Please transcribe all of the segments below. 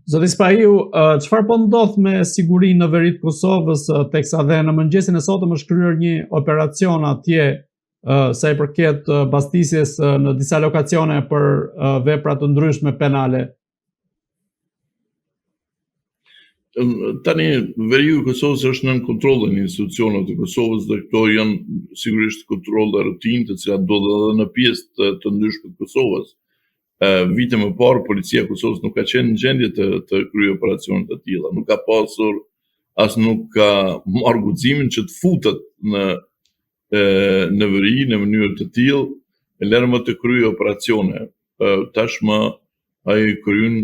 Zoti Spahiu, çfarë po ndodh me sigurinë në veri të Kosovës, teksa dhe në mëngjesin e sotëm është kryer një operacion atje sa i përket bastisjes në disa lokacione për vepra të ndryshme penale? Tani, veriu i Kosovës është nën kontrollin e institucioneve të Kosovës dhe këto janë sigurisht kontrolle rutinë të cilat ndodhin edhe në pjesë të, të ndryshme të Kosovës. Vite më parë policia e Kosovës nuk ka qenë në gjendje të të kryejë operacione të tilla, nuk ka pasur as nuk ka marrë guximin që të futet në e, në veri në mënyrë të tillë, e lëre më të kryejë operacione. Tashmë ai kryen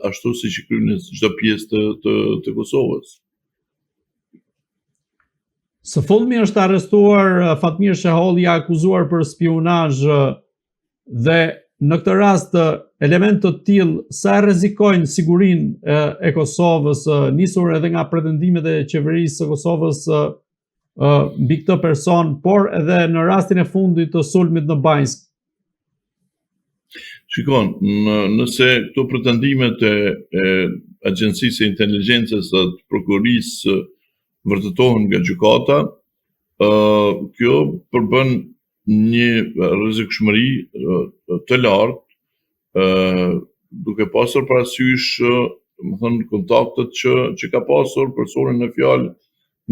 ashtu siç i kryen në çdo pjesë të të të Kosovës. Së fundmi është arrestuar Fatmir Sheholli i akuzuar për spiunazh Dhe në këtë rast elementë të tillë sa e rrezikojnë sigurinë e, e Kosovës, nisur edhe nga pretendimet e qeverisë së Kosovës mbi këtë person, por edhe në rastin e fundit të sulmit në Banjskë. Shikon, në, nëse këto pretendimet e, e Agjencisë së Inteligjencës dhe të Prokurorisë vërtetohen nga gjykata, ë kjo përbën një rrezikshmëri të lartë, ë duke pasur parasysh, domethënë kontaktet që që ka pasur personi në fjalë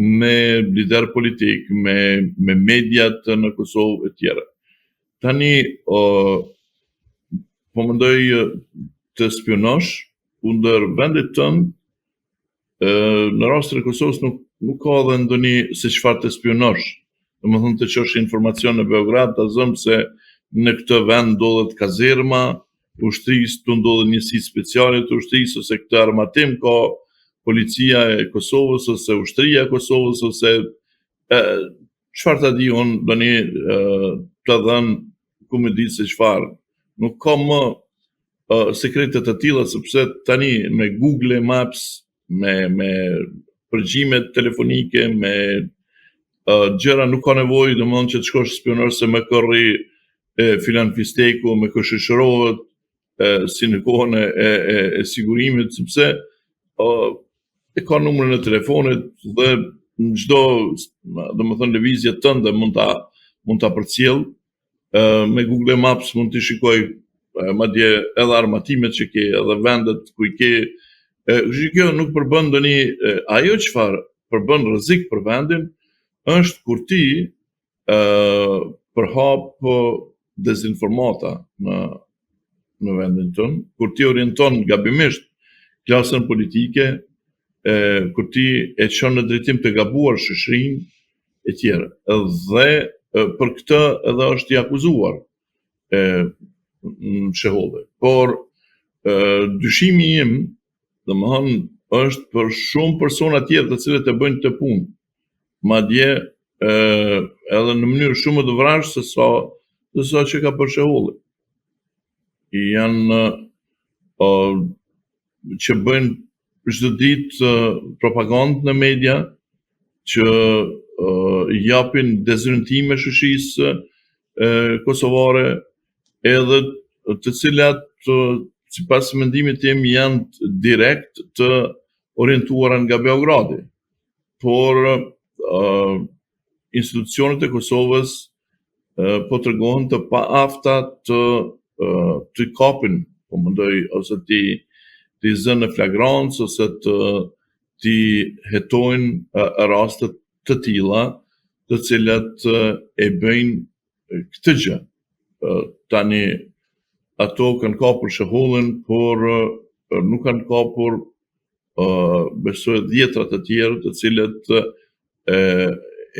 me liderë politikë, me me mediat në Kosovë e tjera. Tani ë po mendoj të spiunosh kundër vendit tënd Në rastin e Kosovës nuk nuk ka edhe ndonjë se çfarë të spiunosh. Domethënë të çosh informacion në Beograd, ta zëmë se në këtë vend ndodhet kazerma e ushtrisë, këtu ndodhen njësi speciale të ushtrisë ose këtë armatim ka policia e Kosovës ose ushtria e Kosovës ose çfarë ta di unë ndonjë të dhënë ku me ditë se çfarë. Nuk ka më uh, sekrete të tilla sepse tani me Google Maps, me me përgjimet telefonike, me uh, gjëra nuk ka nevojë, domethënë që të shkosh spiunosh se me kë rri e filan fisteku, me kë shoqërohet, e, si në kohën e, e, e, e sigurimit, sepse uh, e ka numrin e telefonit dhe në çdo, domethënë, lëvizje tënde mund ta mund ta përcjell me Google Maps mund t'i shikoj madje edhe armatimet që ke, edhe vendet ku i ke. Kështu që kjo nuk përbën ndonjë ajo çfarë përbën rrezik për vendin është kur ti ë përhap dezinformata në në vendin tënd, kur ti orienton gabimisht klasën politike, e, kur ti e çon në drejtim të gabuar shoqërinë e tjerë. Dhe për këtë edhe është i akuzuar e Sheholli. Por e, dyshimi im, domethënë, është për shumë persona tjerë të cilët e bëjnë këtë punë. Madje e, edhe në mënyrë shumë më të vrazhdë se sa se sa që ka bërë Sheholli. Janë uh, që bëjnë çdo ditë propagandë në media që uh, japin dezorientime shoqërisë kosovare edhe të cilat sipas mendimit tim janë direkt të orientuara nga Beogradi. Por uh, institucionet e Kosovës po tregohen të paafta të të kapin, po mendoj ose t'i t'i zënë në flagrancë ose të t'i hetojnë raste të tilla, të cilat e bëjnë këtë gjë. Tani ato kanë kapur Shehollin, por nuk kanë kapur besoj dhjetra të tjerë të cilët e,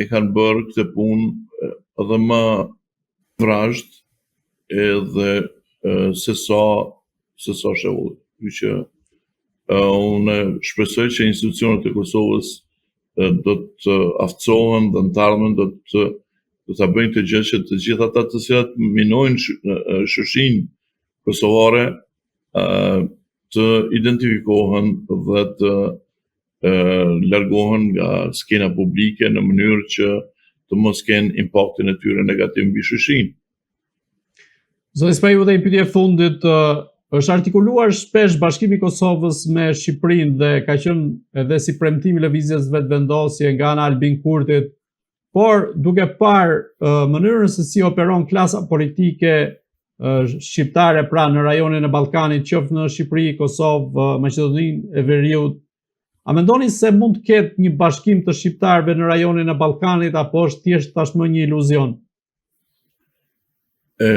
e kanë bërë këtë punë edhe më vrazhdë edhe se sa se sa Sheholli. Kështu që unë shpresoj që institucionet e Kosovës do të aftësohen dhe në të ardhmen do të do ta bëjnë këtë gjë që të gjithë ata të cilët minojnë shoqërinë kosovare të identifikohen dhe të largohen nga skena publike në mënyrë që të mos kenë impaktin e tyre negativ mbi shoqërinë. Zoti Spahiu, dhe një pyetje e fundit. Është artikuluar shpesh bashkimi i Kosovës me Shqipërinë dhe ka qenë edhe si premtim i lëvizjes Vetëvendosje nga ana e Albin Kurtit, por duke parë uh, mënyrën se si operon klasa politike uh, shqiptare pra në rajonin e Ballkanit, qoftë në Shqipëri, Kosovë, uh, Maqedoninë e Veriut, a mendoni se mund të ketë një bashkim të shqiptarëve në rajonin e Ballkanit apo është thjesht tashmë një iluzion? E,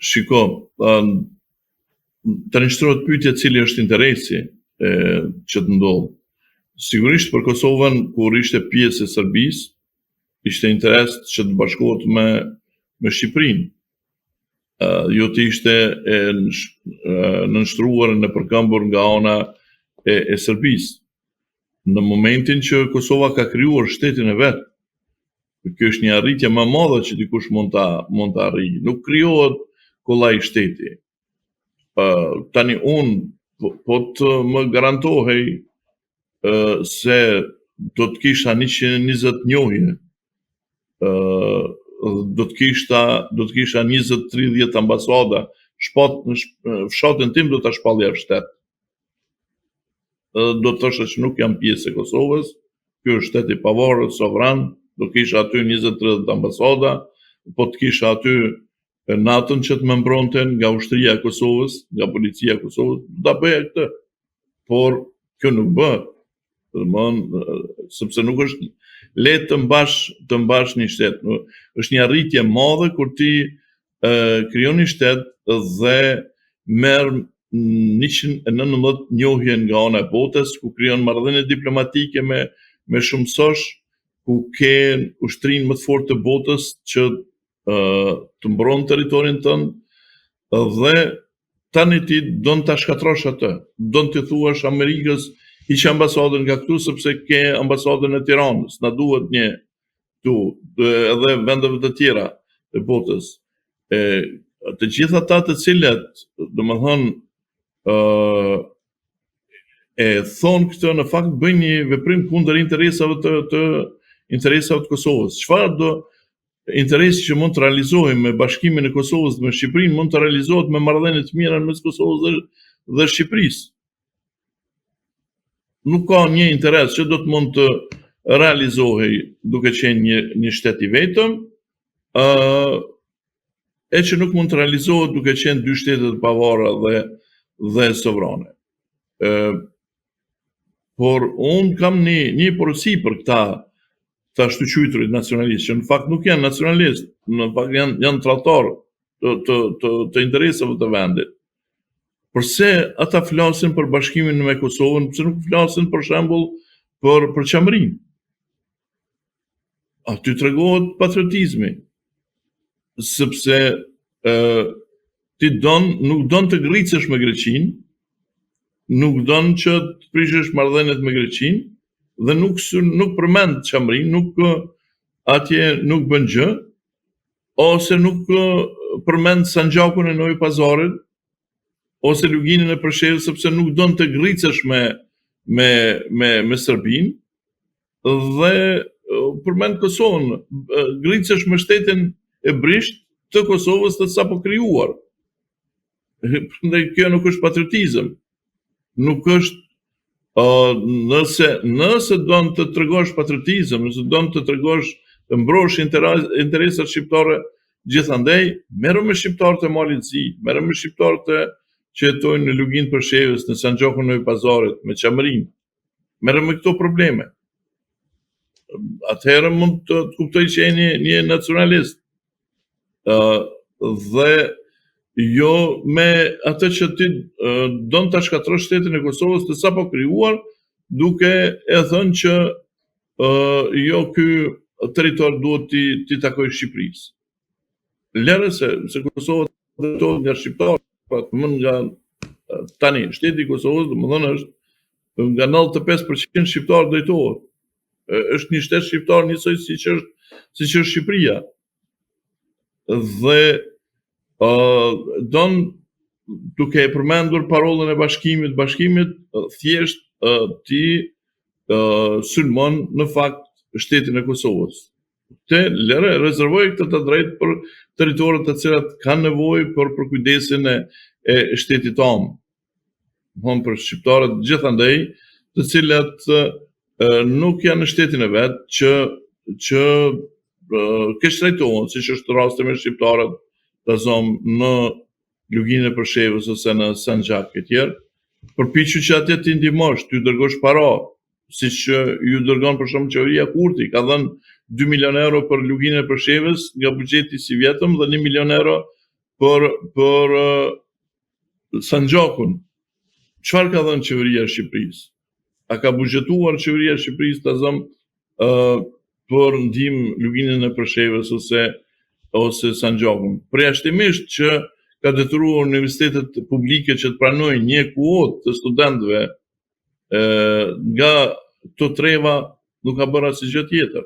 shiko, um, tani shtrohet pyetja cili është interesi e, që të ndodhë. Sigurisht për Kosovën, kur ishte pjesë e Serbisë, ishte interes që të bashkohet me, me Shqipërinë. Uh, jo të ishte e nënshtruar e nëpërkëmbur nga ana e, e Serbisë. Në momentin që Kosova ka krijuar shtetin e vet, kjo është një arritje më e madhe që dikush mund ta mund ta arrijë. Nuk krijohet kollaj shteti. Ë uh, tani unë po, po të më garantohej uh, se do të kisha 120 njohje, ë uh, do të kisha do të kisha 20-30 ambasada, shpat në fshatin tim do ta shpallja shtet. Do të thosha që nuk jam pjesë e Kosovës, ky është shtet i pavarur, sovran, do kisha aty 20-30 ambasada, po të kisha aty NATO-n që të më mbronte nga ushtria e Kosovës, nga policia e Kosovës, do ta bëja këtë. Por kjo nuk bëhet. Domthon, sepse nuk është lehtë të mbash të mbash një shtet. Është një arritje e madhe kur ti krijon një shtet dhe merr 119 njohje nga ana e botës, ku krijon marrëdhënie diplomatike me me shumë sosh, ku ke ushtrinë më të fortë të botës që uh, të mbron territorin tënd dhe tani ti don ta shkatërrosh atë, don t'i thuash Amerikës hiq ambasadën nga këtu sepse ke ambasadën e Tiranës, na duhet një këtu edhe vendeve të tjera të botës. E, të gjithë ata të cilët, domethënë, ë e thonë këtë në fakt bëjnë një veprim kundër interesave të të interesave të Kosovës. Çfarëdo interesi që mund të realizohej me bashkimin e Kosovës me Shqipërinë mund të realizohet me marrëdhënie të mira mes Kosovës dhe dhe Shqipërisë. Nuk ka një interes që do të mund të realizohej duke qenë një një shtet i vetëm, ë uh, e që nuk mund të realizohet duke qenë dy shtete të pavarura dhe dhe sovrane. Ë uh, por unë kam një një porosi për këta të ashtuquajturit nacionalistë, që në fakt nuk janë nacionalistë, në fakt janë janë tradhtarë të të të të interesave të vendit. Përse ata flasin për bashkimin me Kosovën, pse nuk flasin për shembull për për Çamërinë? Aty tregohet patriotizmi, sepse ë ti don, nuk don të grricesh me Greqinë, nuk don që të prishësh marrëdhëniet me Greqinë dhe nuk nuk përmend Çamërinë, nuk atje nuk bën gjë, ose nuk përmend Sanxhakun e Novi Pazarit, ose Luginën e Preshevës sepse nuk don të grricesh me me me me Serbinë dhe përmend Kosovën, grricesh me shtetin e brishtë të Kosovës të sapo krijuar. Prandaj kjo nuk është patriotizëm. Nuk është uh, nëse nëse don të tregosh patriotizëm, nëse don të tregosh të mbrosh interesat shqiptare gjithandej, merru me shqiptarët e Malit Zi, merru me shqiptarët e që jetojnë në Luginë të Preshevës, në Sanxhakun e Novi Pazarit, me Çamërinë. Merru me këto probleme. Atëherë mund të, të kuptoj që je një, një nacionalist. Uh, dhe jo me atë që ti uh, don ta shkatërrosh shtetin e Kosovës të sapo krijuar, duke e thënë që uh, jo ky territor duhet t'i t'i takojë Shqipërisë. Lëre se se Kosova drejtohet nga shqiptarët, pra më nga tani shteti i Kosovës, domethënë është nga 95% shqiptar drejtohet. Është një shtet shqiptar njësoj siç është siç është Shqipëria. Dhe uh, don duke e përmendur parollën e bashkimit, bashkimit thjesht uh, ti uh, sulmon në fakt shtetin e Kosovës. Te lëre, rezervoje këtë të drejtë për territoret të cilat kanë nevojë për përkujdesjen e, e shtetit amë. Domethënë për shqiptarët gjithandej, të cilët nuk janë në shtetin e vet, që që keqtrajtohen, siç është rasti me shqiptarët, ta zëmë në Luginën e Preshevës ose në Sanxhak e tjerë, përpiqu që atje t'i ndihmosh, t'ju dërgosh para, siç ju dërgon për shembull qeveria Kurti, ka dhënë 2 milion euro për Luginën e Preshevës nga buxheti i sivjetëm dhe 1 milion euro për për Sanxhakun. Çfarë ka dhënë qeveria e Shqipërisë? A ka buxhetuar qeveria e Shqipërisë ta zëmë për ndihmë Luginën e Preshevës ose ose Sanxhakun? Përjashtimisht që ka detyruar universitetet publike që të pranojnë një kuotë të studentëve nga këto treva nuk ka bërë asgjë tjetër.